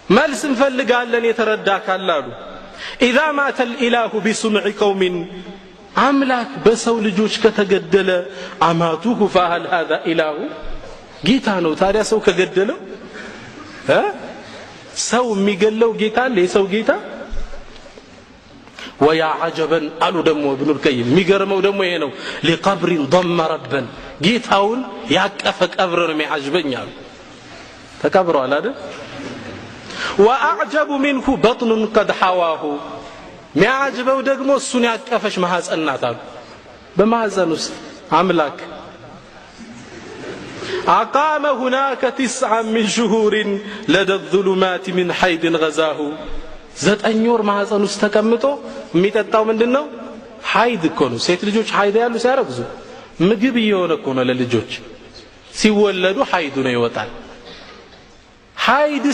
መልስ እንፈልጋለን የተረዳ ካለ አሉ። إذا مات الإله بصنع قوم፣ አምላክ በሰው ልጆች ከተገደለ፣ أماتوه فهل هذا إله? ጌታ ነው ታዲያ ሰው ከገደለው? ሰው የሚገለው ጌታ አለ? የሰው ጌታ? ويا عجبا አሉ ደግሞ ኢብኑል ቀይም፣ የሚገርመው ደግሞ ይሄ ነው። لقبر ضم ربا፣ ጌታውን ያቀፈ ቀብር ነው የሚያጅበኝ አሉ። ተቀብረዋል አይደል? وأعجب منه بطن قد حواه፣ የሚያጅበው ደግሞ እሱን ያቀፈች ማህፀን ናት አሉ። በማህፀን ውስጥ አምላክ أقام هناك 9 من شهور لدى الظلمات من حيض غزاه። 9 ወር ማህፀን ውስጥ ተቀምጦ የሚጠጣው ምንድን ነው? ሀይድ እኮ ነው። ሴት ልጆች ሀይድ ያሉ ሲያረግዙ ምግብ እየሆነ እኮ ነው ለልጆች። ሲወለዱ ሀይዱ ነው ይወጣል። ሀይድ።